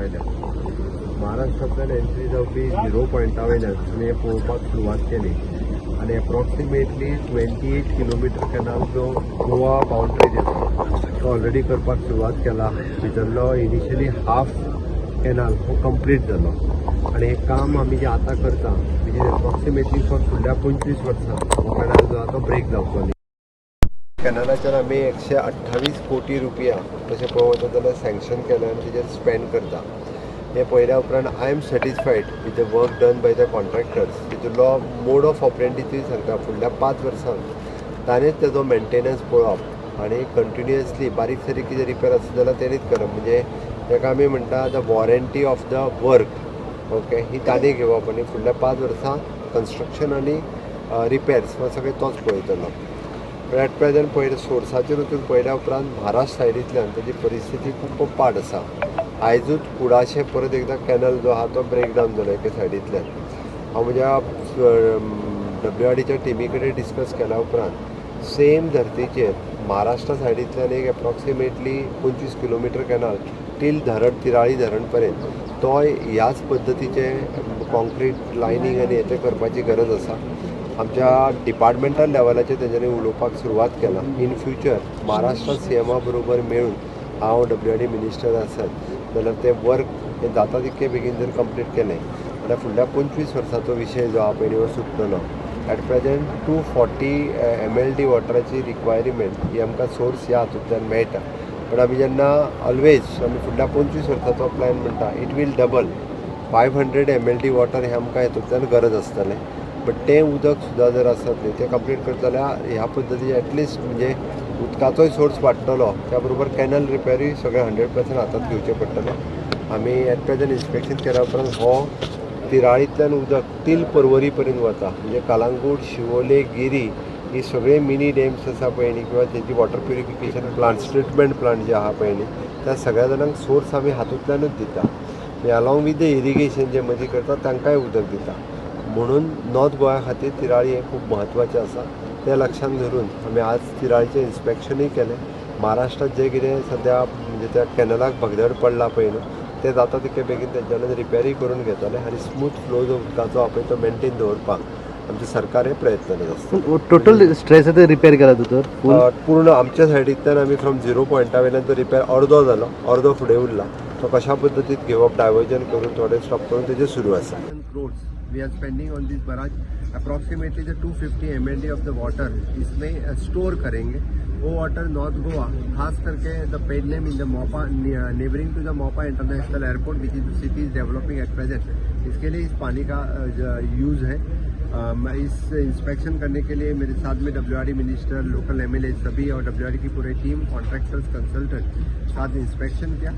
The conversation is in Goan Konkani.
वयल्यान, महाराष्ट्रांतल्यान एंट्री जावपी झिरो पॉयंटा वयल्यान आमी हें पळोवपाक सुरवात केली आनी एप्रॉक्सिमेटली 28 किलोमिटर कॅनल जो गोवा बाउंड्री येता तो ऑलरेडी करपाक सुरवात केला. भितरलो इनिशियली हाफ कॅनल हो कंप्लीट जालो आनी हें काम आमी जें आतां करता, which is approximately for फुडल्या 25 वर्सां हो कॅनल जो आहा तो ब्रेक जावचो न्ही. कॅनलाचेर आमी 128 कोटी रुपया तशें पळोवंक वचत जाल्यार सँक्शन केलें आनी तेजेर स्पेंड करता. हें पळयल्या उपरांत I am satisfied with the work done by the contractors. तितूंतलो mode of ऑपरेंडीचूय सांगता, फुडल्या 5 वर्सांक ताणेंच तेजो मेंटेनन्स पळोवप आनी कंटिन्युअसली बारीक सारीक कितें रिपेर आसता जाल्यार तेणीच करप. म्हणजे ताका आमी म्हणटा the warranty of the work, okay, ही ताणें घेवप आनी फुडल्या 5 वर्सां कन्स्ट्रक्शन आनी रिपेर्स हो सगळें तोच पळयतलो. पण एट प्रेझेंट पळयलें, सोर्साचेर वचून पळयल्या उपरांत महाराष्ट्र सायडींतल्यान ताजी परिस्थिती खूब पाड आसा. आयजूच कुडाशे परत एकदां कॅनल जो आहा तो ब्रेक डावन जालो एके सायडींतल्यान. हांव म्हज्या डब्ल्यू आर डीच्या टिमी कडेन डिस्कस केल्या उपरांत सेम धर्तीचेर महाराष्ट्रा सायडींतल्यान एक एप्रॉक्सिमेटली 25 किलोमिटर कॅनल टील धरण, तिराळी धरण पर्यंत, तोय ह्याच पद्दतीचे कॉन्क्रीट लायनींग आनी हें तें करपाची गरज आसा. आमच्या डिपार्टमेंटल लेवलाचेर तेंच्यांनी उलोवपाक सुरवात केला. इन फ्युचर महाराष्ट्र सीएमा बरोबर मेळून हांव डब्ल्यू आर डी मिनिस्टर आसत जाल्यार तें वर्क हें जाता तितके बेगीन जर कंप्लीट केलें जाल्यार फुडल्या 25 वर्साचो विशय जो आहा पळय न्ही हो सुट्टलो. At present 240 MLD वॉटराची रिक्वायरमेंट ही आमकां सोर्स ह्या हातूंतल्यान मेळटा, पण आमी जेन्ना ऑलवेज आमी फुडल्या 25 वर्साचो प्लॅन म्हणटा, it will double, 500 MLD water हें आमकां हेतूंतल्यान गरज आसतलें. बट तें उदक सुद्दां जर आसत न्ही, तें कंप्लीट करता जाल्यार ह्या पद्दतीन एटलिस्ट म्हणजे उदकाचोय सोर्स वाडटलो, त्या बरोबर कॅनल रिपेरूय सगळें 100% हातांत घेवचें पडटलें. आमी एट प्रेझेंट इन्स्पेक्शन केल्या उपरांत हो तिराळींतल्यान उदक तील परवरी पर्यंत वता, म्हणजे कलांगूट, शिवोले, गिरी ही सगळे मिनी डॅम्स आसा पळय न्ही, किंवा तेंची water purification plants, treatment plant जे आहा पळय न्ही, त्या सगळ्या जाणांक सोर्स आमी हातूंतल्यानूच दिता. मागीर अलॉंग विथ the irrigation जे मदीं करता तांकांय उदक दिता. म्हणून नॉर्थ गोवा खातीर तिराळी हें खूब म्हत्वाचें आसा. तें लक्षांत धरून आमी आज तिराळीचें इन्स्पेक्शनूय केलें. महाराष्ट्रात जें कितें सद्या म्हणजे त्या कॅनलाक भगदड पडला पळय न्हू, तें जाता तितके बेगीन तेंच्यानी रिपेरूय करून घेतले आनी स्मूथ फ्लो जो उदकाचो आहा पळय तो मेंटेन दवरपाक आमचें सरकार हे प्रयत्न आसता. टोटल स्ट्रेच ते रिपेअर केला दोतोर फूल? पूर्ण आमच्या सायडींतल्यान आमी फ्रॉम झिरो पॉयंटा वयल्यान तो रिपेर अर्दो जालो, अर्दो फुडें उरला. तो कशा पद्दतीन घेवप, डायवर्जन करून, थोडे स्टॉप करून तेजें सुरू आसा. Crores we are spending on this barrage. Approximately the 250 MLD of the water इसमें स्टोर करेंगे. वो वाटर नॉर्थ गोवा, खास करके the Pernem in the Mopa, neighbouring to the Mopa International Airport, which is city is developing at present, इसके लिए इस पानी का यूज़ है. मैं इस इंस्पेक्शन करने के लिए मेरे साथ में डब्ल्यूआरडी मिनिस्टर, लोकल एमएलए सभी और डब्ल्यूआरडी की पूरी टीम, कॉन्ट्रैक्टर्स, कंसल्टेंट साथ इंस्पेक्शन किया.